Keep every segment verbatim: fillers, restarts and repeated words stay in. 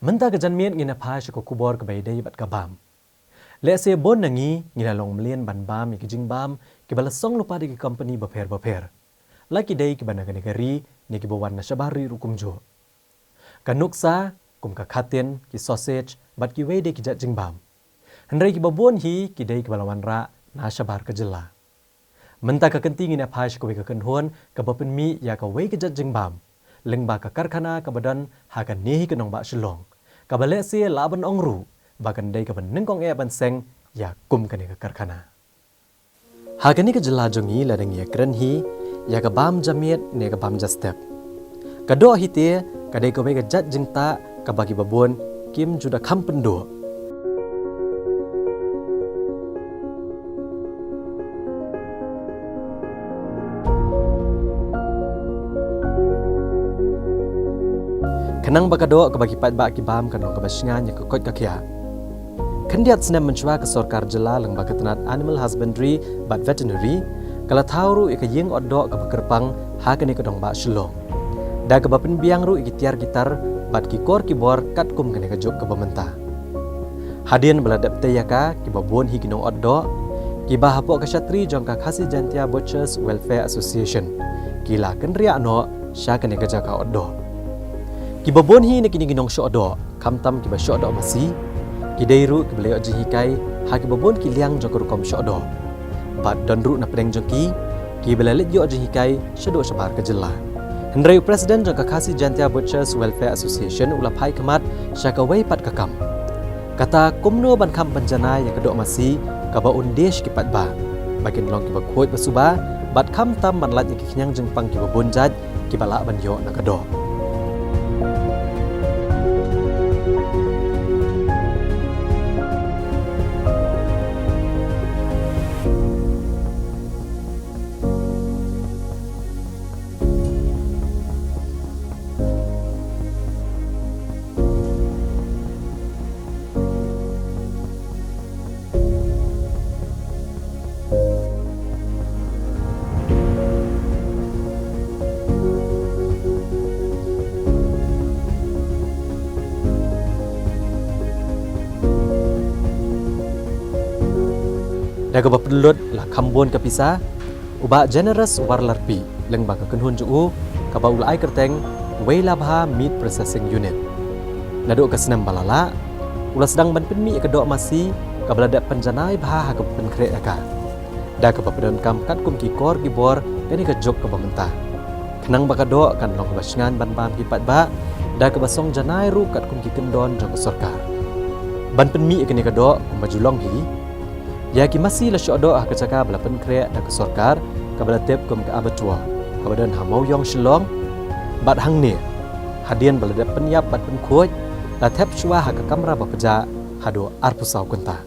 Mynta ka janmiet ngin ïa phai sha ka khubor kaba ïadei bad ka bam. Lehse bun na ngi ngi la long mlien ban bam ïa ki jingbam kiba la song lypa da ki company bapher bapher. La ki dei kiba na kane ka ri ne kiba wan na shabar ri ruh kumjuh. Ka nuksa, kum ka khatin, ki sausage, bad kiwei de ki jait jingbam. Hynrei kiba bun hi ki dei kiba la wanrah na shabar ka jylla. Mynta ka kynti ngin ïa phai sha kawei ka kynhun kaba pynmih ïa kawei ka jait jingbam lyngba ka karkhana kaba don ha kane hi ka nongbah Shillong, kaba lehse lah ban ong ruh ba kan dei kaba nyngkong eh ban seng ïa kum kane ka karkhana. Ha kane ka jylla jong ngi lada ngi ïa kren hi ïa ka bam ja miet ne ka bam ja step, ka doh hi te ka dei kawei ka jait jingtah kaba kiba bun kim ju da kham pynduh. Khnang ba ka doh kaba ki paidbah ki bam kan long kaba shngaiñ ïa ka koit ka khiah. Khyndiat snem mynshuwa ka sorkar jylla lyngba ka tnat Animal Husbandry bad Veterinary ka la thaw ruh ïa ka ïing ot doh kaba kyrpang ha kane ka nongbah Shillong, da kaba pynbiang ruh ïa ki tiar ki tar bad ki kor ki bor katkum kane ka juk kaba mynta. Hadien ba la dep tei ïa ka, kiba bun hi ki nong ot doh kiba hapoh ka shatri jong ka Khasi Jaintia Butchers Welfare Association ki la kynriah noh sha kane ka jaka ot doh. Kiba bun hi na kine ki nong shoh doh, khamtam kiba shoh doh masi, ki dei ruh kiba la ïoh jinghikai ha kiba bun ki liang jong ka rukom shoh doh. Bad don ruh na pdeng jong ki kiba la leit ïoh jinghikai shaduh shabar ka jylla. Hynrei u president jong ka Khasi Jaintia Butchers Welfare Association u la phai khmat sha kawei pat ka kam. Kata kumno ban kham pynjanai ïa ka doh masi kaba un die sha ki paidbah ba kin long kiba khuid ba suba, bad khamtam ban lait ïa ki khñiang jingpang kiba bun jait kiba lah ban ïoh na ka doh. Da kaba pynlut la kham bun ka pisa, u Bah Generous Warlarpi, lyngba ka kynhun jong u kaba u la ai kyrteng Weilabha Meat Processing Unit, naduh ka snem ba la lah u la sdang ban pynmih ïa ka doh masi kaba la dep pynjanai bha ha kaba pynkhreh ïa ka, da kaba pyndonkam katkum ki kor ki bor kane ka juk kaba mynta, khnang ba ka doh kan long kaba shngaiñ ban bam ki paidbah, da kaba song janai ruh katkum ki kyndon jong ka sorkar. Ban pynmih ïa kane ka doh kumba ju long hi, ïa ki masi la shoh doh ha ka jaka ba la pynkhreh da ka sorkar kaba la tip kum ka abattoir kaba don ha Mawïong Shillong. Bad hangne, hadien ba la dep pynïap bad pynkhuid, la thep shuwa ha ka kamra ba pjah haduh arphew saw kynta.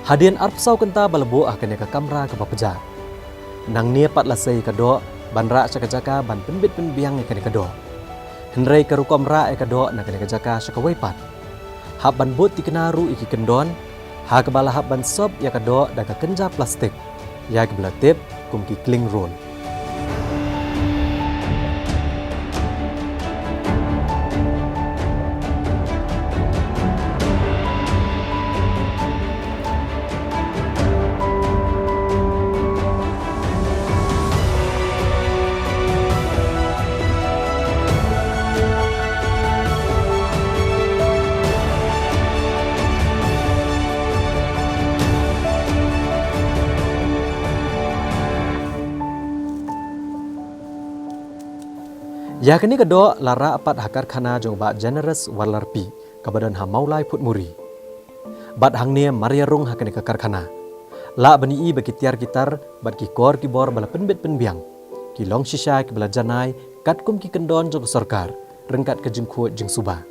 Hadien arphew saw kynta ba la buh ha kane ka kamra kaba pjah, nangne pat la sei ïa ka doh ban rah sha ka jaka ban pynbit pynbiang ïa kane ka doh. Hynrei ka rukom rah ïa ka doh na kane ka jaka sha kawei pat, hap ban bud thikna ruh ïa ki kyndon, ha kaba la hap ban sop ïa ka doh da ka kynja plastik, ïa kaba la tip kum ki cling roll. Ïa kane ka doh la rah pat ha karkhana jong Bah Generous Warlarpi, kaba don ha Mawlai Phutmuri. Bad hangne mar ïa rung ha kane ka karkhana, lah ban ïohi ba ki tiar ki tar bad ki kor ki bor ba la pynbit pynbiang ki long shisha kiba la janai katkum ki kyndon jong ka sorkar ryngkat ka jingkhuid jingsuba.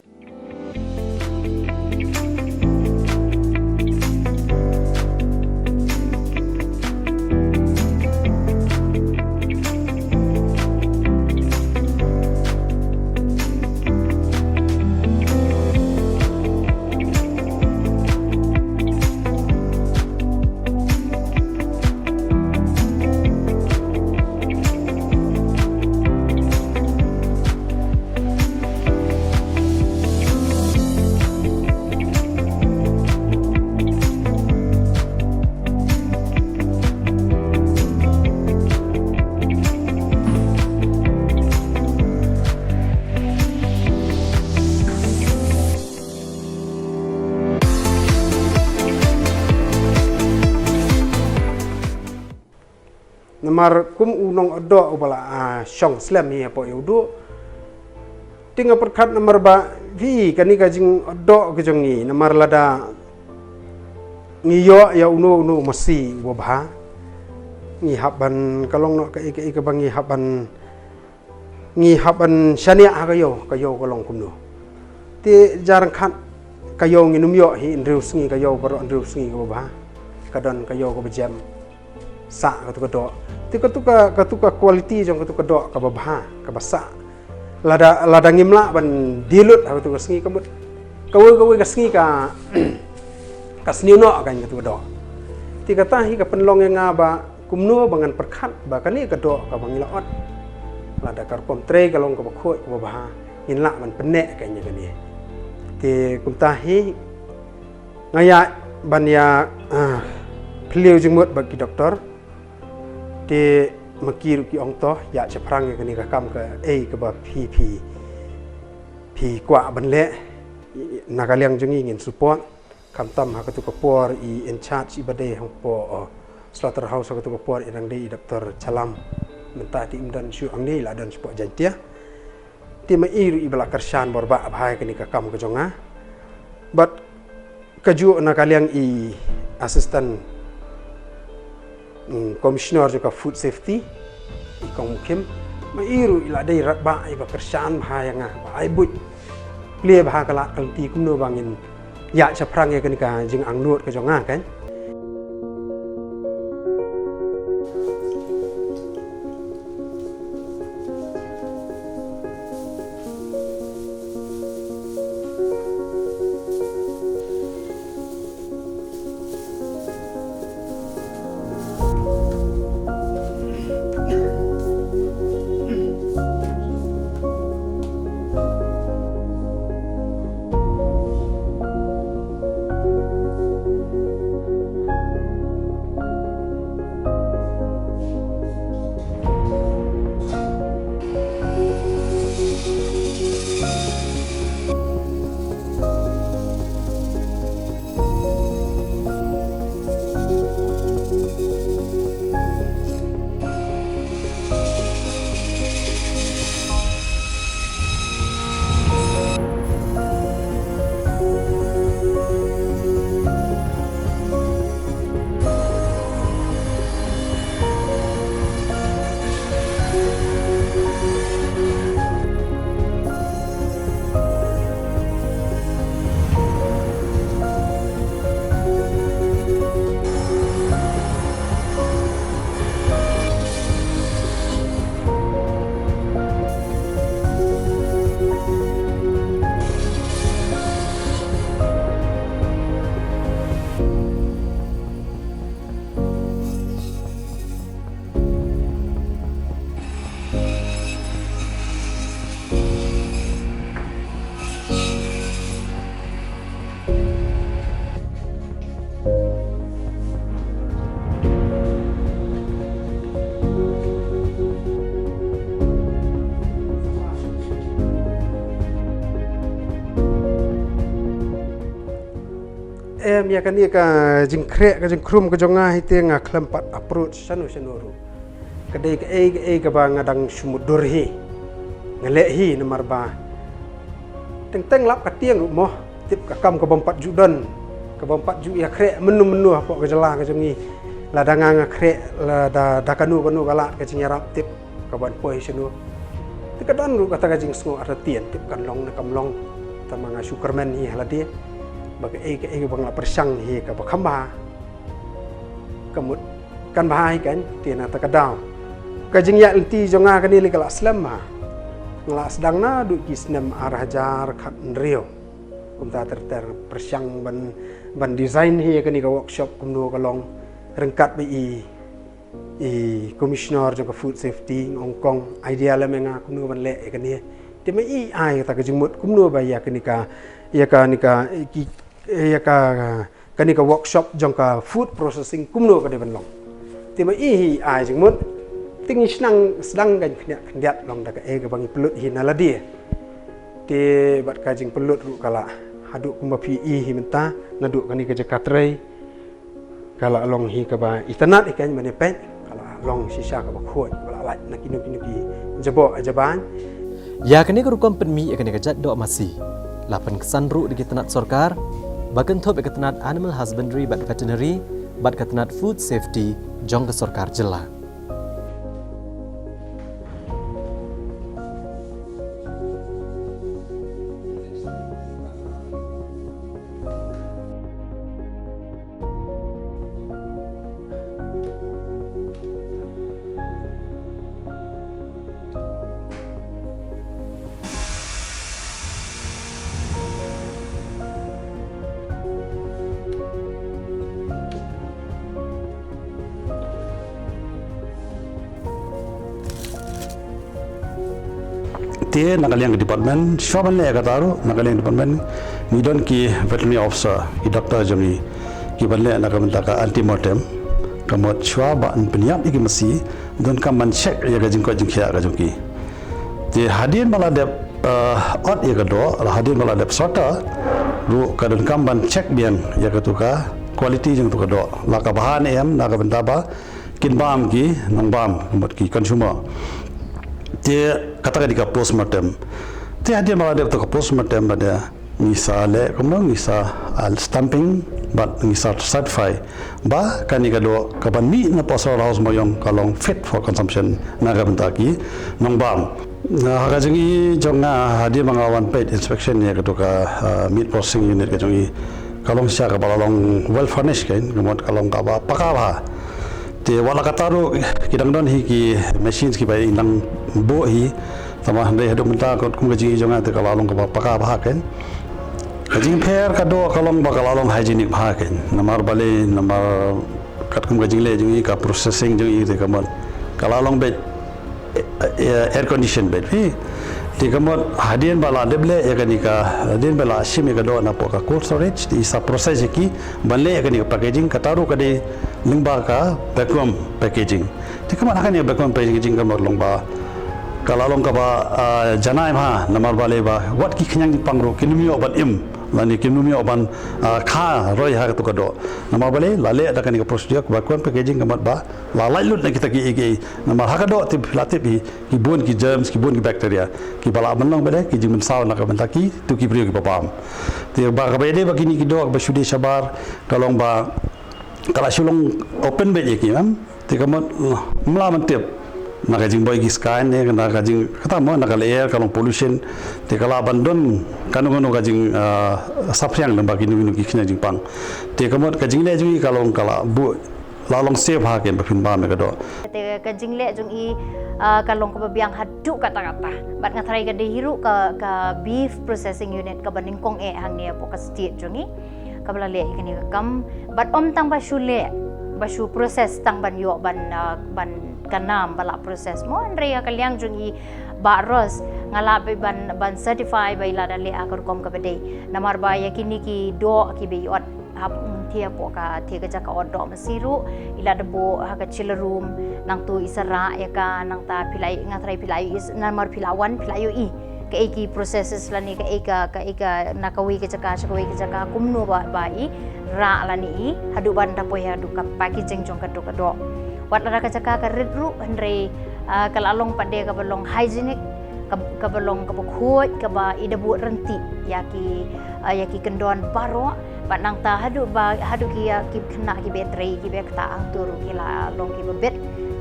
Namar kum u nongdoh uba la, ah, shong slem hi hapoh ïa u duh. Te nga pyrkhat namar ba phi kane ka jingdoh ka jong ngi namar lada ngi ïoh ïa uno uno u masi uba bha, ngi hap ban ka long noh kaei kaei kaba ngi hap ban ngi hap ban shaniah ha ka ïew, ka ïew ka long kumno. Te jar khat ka ïew ngin ym ïoh hi hynriew sngi, ka ïew baroh hynriew sngi kaba bha. Ka don ka ïew kaba jem sah katu ka doh. Te katu ka, katu ka quality jong katu ka doh kaba bha, kaba sah. Lada, lada ngim lah ban die lut ha katu ka sngi ka mut kawei kawei ka sngi ka, ka sniew noh ka katu ka doh. Te kata hi ka pynlong ïa nga ba kumno ba ngan pyrkhat ba kane ka doh kaba ngi la ot, lada ka rukom trei ka long kaba khuid kaba bha, ngin lah ban pynneh ka ïa kane. Te kumta hi nga ïa ban ïa, ah, phylliew jingmut bad ki doktor. Te ma ki ruh ki ong to, ïa shaphrang ïa kane ka kam kaei kaba phi, phi, phi kwah ban leh, na ka liang jong ngi ngin support. Khamtam ha katu ka por i in charge iba dei hangpoh, oh, slaughterhouse ha katu ka por i dang dei i doktor Chalam. Mynta te im don shuh hangne, i la don shapoh Jaintia. Te ma i ruh iba la kyrshan bor bha bha ïa kane ka kam ka jong nga. Bad kajuh na ka liang i assistant, mm, commissioner jong ka food safety, i kong Mukhim, ma i ruh i la dei rangbah iba kyrshan bha ïa nga, ba ai buit plie bha ka lad ka lynti kumno ba ngin ïa shaphrang ïa kane ka jingangnud ka jong nga kan. Em, ïa kane ka jingkhreh ka jingkhrum ka jong nga hi te nga khlem pat approach shano shano ruh. Ka dei kaei kaei kaba nga dang shu mutdur hi. Nga leh hi namar ba teng teng lap ka tieng ruh mo, tip ka kam ka bym pat ju don, ka bym pat ju ïa khreh mynno mynno hapoh ka jylla ka jong ngi. Lada nga nga khreh, lada da kano kano ka lad ka jingïarap, tip ka ban poi shano. Te ka don ruh kata ka jingsngew artatien, tip kan long ne kam long. Tangba nga shu kyrmen hi ha lade ba kaei kaei ba nga la pyrshang hi kaba kham bha, ka mut kan bha hi kan, te na kata ka daw ka jingïaid lynti jong nga kane lei ka la slem bha. Nga la sdang naduh ki snem ar hajar khathynriew. Kumta ter ter pyrshang ban, ban design hi ïa kane ka workshop kumno ka long, ryngkat bad i, i commissioner jong ka food safety, nga ong kong, idea lem ïa nga kumno ban leh ïa kane. Te ma i ai kata ka jingmut kumno ba ïa kane ka, ïa kane ka, ki, ïa ka, kane ka workshop jong ka food processing kumno ka dei ban long. Te ma i hi ai jingmut, te ngi sdang, sdang kan khyndiat khyndiat long da kaei kaba ngi pynlut hi na lade. Te bad ka jingpynlut ruh ka la, haduh kumba phi i hi mynta, naduh kane ka jaka trei ka la long hi kaba itynnad ïa ka, mane peit ka la long shisha kaba khuid, kaba la lait na kino kino ki jaboh jaban. Ïa kane ka rukom pynmih ïa kane ka jait doh masi la pynksan ruh da ki tnat sorkar ba kynthup ïa ka tnat Animal Husbandry bad Veterinary bad ka tnat Food Safety jong ka sorkar jylla. Te na ka liang ka department, shuwa ban leh kata ruh, na ka liang department ngi don ki veterinary officer, ki doctor jong ngi, ki ban leh na ka bynta ka antemortem. Ka mut shuwa ban pynïap ïa ki masi, donkam ban check ïa ka jingkoit jingkhiah ka jong ki. Te hadien ba la dep, eh, ot ïa ka doh, la hadien ba la dep slaughter ruh, ka donkam ban check biang ïa katu ka quality jong tu ka doh, la ka bha ne em, na ka bynta ba kin bam ki nongbam, ka mut ki consumer. Te kata ka dei ka postmortem. Te hadien ba la dep tu ka postmortem ba dei ngi sa leh kumno, ngi sa, ah, stamping bad ngi sa certify ba kane ka doh ka ban mih na poh slaughterhouse Mawïong ka long fit for consumption na ka bynta ki nongbam. Ah, ha ka jong i jong nga, hadien ba nga wan peit inspection ïa katu ka, ah, meat processing unit ka jong i, ka long shisha kaba la long well furnished, kan, ka mut ka long kaba paka bha. Te wat la kata ruh ki dang don hi ki machines kiba i dang buh hi. Tangba hynrei haduh mynta katkum ka jing i jong nga te ka la long kaba paka bha, kan. Ka jingpher ka doh ka long ba ka la long hygienic bha, kan. Namar balei, namar katkum ka jingleh jong i, ka processing jong i te ka mut ka la long beit, eh, eh, air condition beit, phi. Te ka mut hadien ba la dep leh ïa kane ka, hadien ba la shim ïa ka doh na poh ka cold storage, te i sa process ïa ki ban leh ïa kane ka packaging, kata ruh ka dei lyngba ka vacuum packaging. Te ka mut ha kane ka vacuum packaging ka mut long ba ka la long kaba, ah, janai bha, namar balei ba wat ki khñiang jingpang ruh kin ym ïoh ban im lane kin ym ïoh ban, ah, kha roi ha katu ka doh. Namar balei, la leh da kane ka procedure ka vacuum packaging, ka mut ba la lait lut na kita kiei kiei. Namar ha ka doh, tip, la tip hi, ki bun ki germs, ki bun ki bacteria kiba lah ban long, balei, ki jingmynsaw na ka bynta kitu ki briew kiba bam. Te ba kaba ïadei bad kine ki doh ba shu dei shabar, ka long ba ka la shu long open beit ïa ki, em. Te ka mut, eh, ym lah ban tip na ka jingboi ki sky ne, na ka jing, kata mo, na ka lyer ka long pollution. Te ka lah ban don kano kano ka jing, ah, saphriang lyngba kino kino ki khñiang jingpang. Te ka mut ka jingleh jong i ka long ka la buh, la long safe ha, kan, ba phin bam ïa ka doh. Te ka jingleh jong i, ah, ka long kaba biang haduh katta katta. Bad nga tharai ka dei hi ruh ka, ka beef processing unit kaba nyngkong eh hangne hapoh ka state jong i kaba la leh ïa kane ka kam. Bad ym tang ba shu leh, ba shu process tang ban ïoh ban, ah, ban ka nam ba la process mo, hynrei ha ka liang jong i Bah Ros, nga lah beit ban, ban certify ba i la da leh ha ka rukom kaba dei. Namar ba ïa kine ki doh kiba i ot hap, mm, thie hapoh ka, thie ka jaka ot doh masi ruh, i la da buh ha ka chiller room, nangtu i sa rah ïa ka, nangta phi la, nga tharai phi la ïoh i, namar phi la wan, phi la ïoh i kaei ki processes lane kaei ka, kaei ka, na kawei ka jaka sha kawei ka jaka, kumno ba, ba i rah lane i, haduh ban da poi haduh ka packaging jong katu ka doh. Wat lada ka jaka ka rit ruh, hynrei, ah, ka la long pat de kaba long hygienic, ka, kaba long kaba khuid, kaba i da buh ryntih ïa ki, ah, ïa ki kyndon baroh. Bad nangta haduh ba, haduh ki, ah, ki khynnah kiba trei, kiba ktah hangto ruh ki la long kiba bit.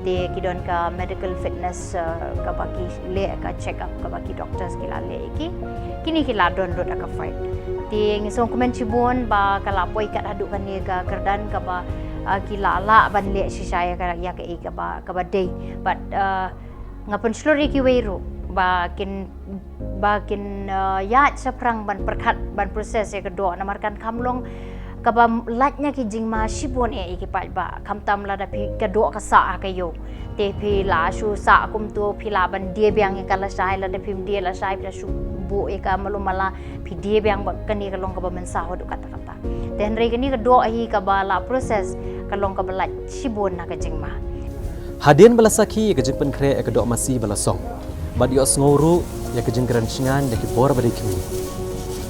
Te ki don ka medical fitness, ah, kaba ki leh, ka check up kaba ki doctors ki la leh ïa ki. Kine ki la don lut ha ka fight. Te ngi sngewkmen shibun ba ka la poi kat haduh kane ka kyrdan kaba, ah, ki la lah ban leh shisha ïa ka, ïa ka, ïa kaba, kaba dei. Bad, ah, nga pynshlur ïa kiwei ruh ba kin, ba kin, ah, ïaid shaphrang ban pyrkhat, ban process ïa ka doh, namar kan kham long kaba lait na ki jingma shibun eh ïa ki paidbah. Khamtam lada phi, ka doh ka sah ha ka ïew, te phi la shu sah kumto, phi lah ban die biang ïa ka lashai, lada phim die lashai, phi la shu buh ïa ka malu mala, phi die biang. Bad kane ka long kaba mynsaw haduh katta katta. Te hynrei kane ka doh hi kaba la process, ka long kaba lait shibun na ka jingma. Hadien ba la sakhi ïa ka jingpynkhreh ïa ka doh masi ba la song, bad ïohsngew ruh ïa ka jingkren shngain da ki bor ba dei khmih,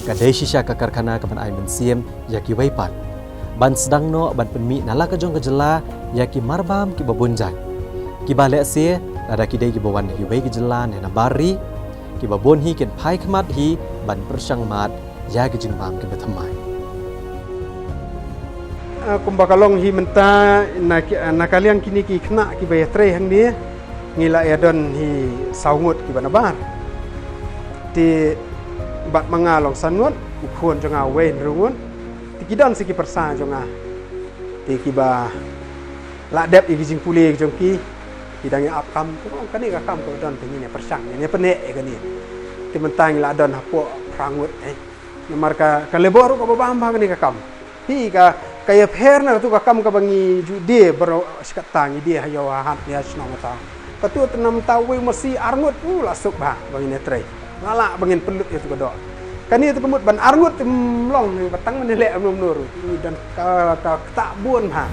ka dei shisha ka karkhana kaban ai mynsiem ïa kiwei pat ban sdang noh ban pynmih na la ka jong ka jylla ïa ki marbam kiba bun jait, kiba lehse lada ki dei kiba wan na kiwei ki jylla ne na bar ri, kiba bun hi kin phai khmat hi ban pyrshang mad ïa ki jingbam kiba thymmai. Ah, kumba ka long hi mynta na ki, na ka liang kine ki khynnah kiba ïatrei hangne, ngi la ïa don hi saw ngut kiba nabar. Te bad ma nga long san ngut, u khun jong nga uwei hynriew ngut. Te ki don sa ki pyrsa jong nga, te kiba la dep ïa ki jingpule jong ki, ki dang ïa ap kam. Te kane ka kam kaba don te ngin ïa pyrshang, ngin ïa pyneh ïa kane. Te mynta ngi la don hapoh phra ngut, eh. Namar ka, ka labor ruh kaba bam bha kane ka kam. Hi ka, ka ïapher na katu ka kam kaba ngi ju die baroh shi katta, ngi die ha ïew ha hat ne ha shnong, kata. Katu te namar uwei u masi ar ngut, u la suk bha ba ngin ïatrei. Nga lah ba ngin pynlut ïa katu ka doh. Kane te ka mut ban ar ngut te ym long, ba tang ban ïaleh kumno kumno ruh. Ngi don ka, ka ktah bun bha.